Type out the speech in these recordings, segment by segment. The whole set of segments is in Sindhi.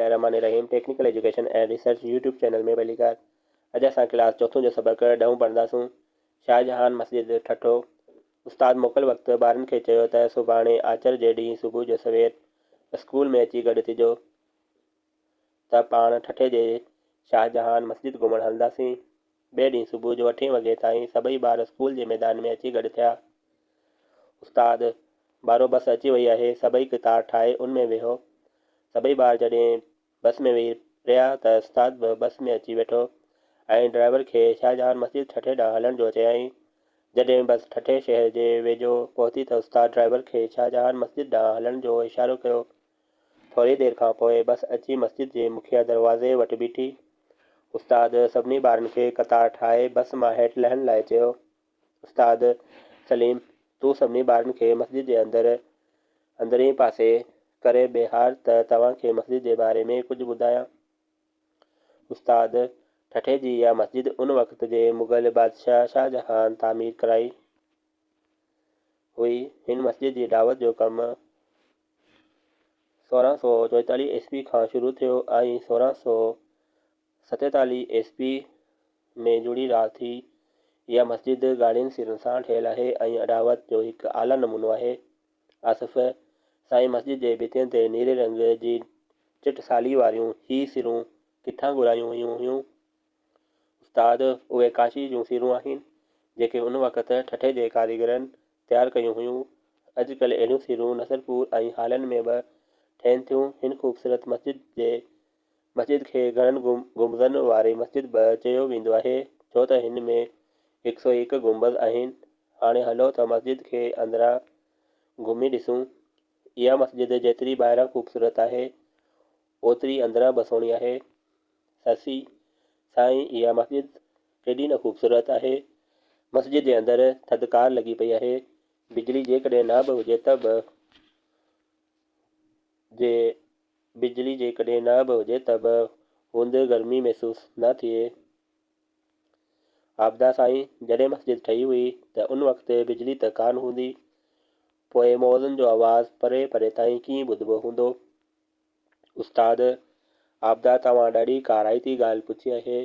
الرحمان الرحيم technical education and research YouTube channel ۾ ڀليڪار اڄ اسان ڪلاس چوٿون جو سبق ڏهون پڙهنداسون شاهجهان مسجد ٺٽو استاد موڪل وقت ٻارن کي چيو ته سڀاڻي آچر جي ڏينهن صبح جو سوير اسڪول ۾ اچي گڏ ٿجو ته پاڻ ٺٽي جي شاهجهان مسجد گهمڻ هلنداسين ٻئي ڏينهن صبح جو اٺين وڳي تائين سڀئي ٻار اسڪول جي ميدان ۾ اچي گڏ ٿيا. استاد، ٻارو بس اچي وئي آهي، سڀئي قطار ٺاهي ان ۾ ويهو. سڀئي ٻار جڏهن بس ۾ ويهي رهيا ته استاد به بس ۾ اچي ويٺو ۽ ڊرائيور کي شاهجهان مسجد ٺٽي ڏانهن هلڻ جو چيائين. جڏهن بس ٺٽي شهر جي ويجهو پهتي ته استاد ڊرائيور کي شاهجهان مسجد ڏانهن هلڻ جو اشارو ڪيو. ٿوري دير کان پوء بس اچي مسجد جي مکيه دروازي وٽ بيٺي. استاد سڀني ٻارن کي قطار ٺاهي بس مان هيٺ لهڻ لاء چيو. استاد، سليم، تون سڀني ٻارن کي مسجد جي اندر اندرئين پاسي ڪري بيهار ته توهان کي مسجد جي باري ۾ ڪجهه ٻڌايان. استاد، ٺٽي جي اها مسجد ان وقت جي مغل بادشاهه شاهجهان تعمير ڪرائي هئي. هن مسجد جي اڏاوت جو ڪم 1644 عيسوي کان شروع ٿيو ۽ 1647 عيسوي ۾ جڙي راس ٿي. اها مسجد ڳاڙهين سرن سان ٺهيل آهي ۽ اڏاوت جو هڪ اعليٰ نمونو آهي. آصف، سائين مسجد جي ڀتين تي نيري رنگ جي چٽسالي واريون هي سرون ڪٿان گهرايون ويون هيون؟ استاد، اهي ڪاشي جون سرون آهن، جيڪي ان وقت ٺٽي جي ڪاريگرن تيار ڪيون هيون. اڄڪلهه اهڙيون سرون نصرپور ۽ هالن ۾ به ٺهن ٿيون. هن خوبصورت مسجد جي مسجد کي گهڻن گنبذن واري مسجد به چيو ويندو آهي، ڇو ته هن ۾ هڪ سئو هڪ گنبذ آهن. هاڻي هلو ته مسجد کي اندران گهمي ڏسون. اها مسجد جيتري ٻاهران خوبصورت آهي، اوتري اندران به سهڻي آهي. سسي، سائين اها مسجد ڪيڏي نه خوبصورت آهي. مسجد جي اندر ٿڌڪار لڳي پئي آهي. بجلي جيڪڏهن نه به هجي ته به جي بجلي جيڪڏهن نه به هجي ته به هوند گرمي محسوس نه ٿئي. عابده سائين جڏهن مسجد ٺهي هئي ته ان وقت بجلي ته ڪانه هوندي. پوء مؤذن جو آواز پري پري تائين ڪيئن ٻڌبو هوندو. استاد، عابده توهان ڏاڍي ڪارائتي ڳالهه پڇي آهي.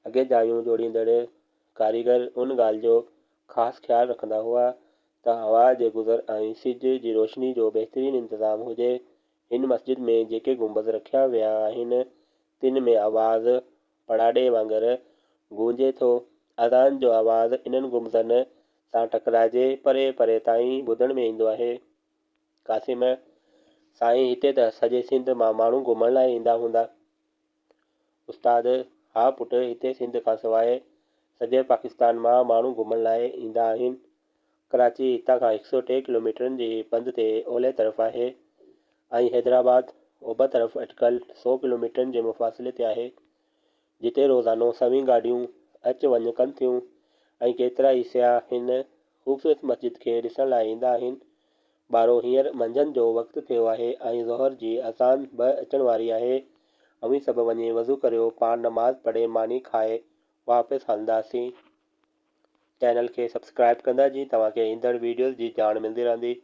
اڳي جايون جوڙيندڙ ڪاريگر ان ڳالهه جو خاص خيال رکندا هئا ته هوا جي گذر ۽ سج جي روشني جو بهترين انتظام هجي. هن مسجد ۾ جيڪي گنبذ رکيا ويا آهن، تن ۾ آواز پڙاڏي وانگر گونجي ٿو. اذان جو آواز انهن گنبذن سان ٽڪرائجي پري پري تائين ٻڌڻ ۾ ايندو آهي. قاسم، سائين هتي ته سڄي سنڌ مان ماڻهو گهمڻ لاء ايندا هوندا. استاد، ها پٽ هتي سنڌ کان سواء سڄي پاڪستان مان ماڻهو گهمڻ لاء ايندا آهن. ڪراچي هتان کان هڪ سئو ٽي ڪلوميٽرن جي پنڌ تي اولهه طرف آهي ۽ حيدرآباد اوڀر طرف اٽڪل سئو ڪلوميٽرن جي مفاصلي تي آهي. جتي روزانو سوين گاڏيون اچ وڃ ڪن ٿيون ۽ ڪيترائي سياح هن خوبصورت مسجد کي ڏسڻ لاء ايندا آهن. ٻارو هينئر منجهند جو وقت ٿيو آهي ۽ ظهر جي اذان به اچڻ واري آهي. اوهين سڀ وڃي وضو ڪريو، پاڻ نماز پڙهي ماني کائي واپس هلنداسين. چينل کي سبسڪرائب ڪندا جيئن توهان کي ايندڙ ويڊيوز جي ڄاڻ ملندي رهندي.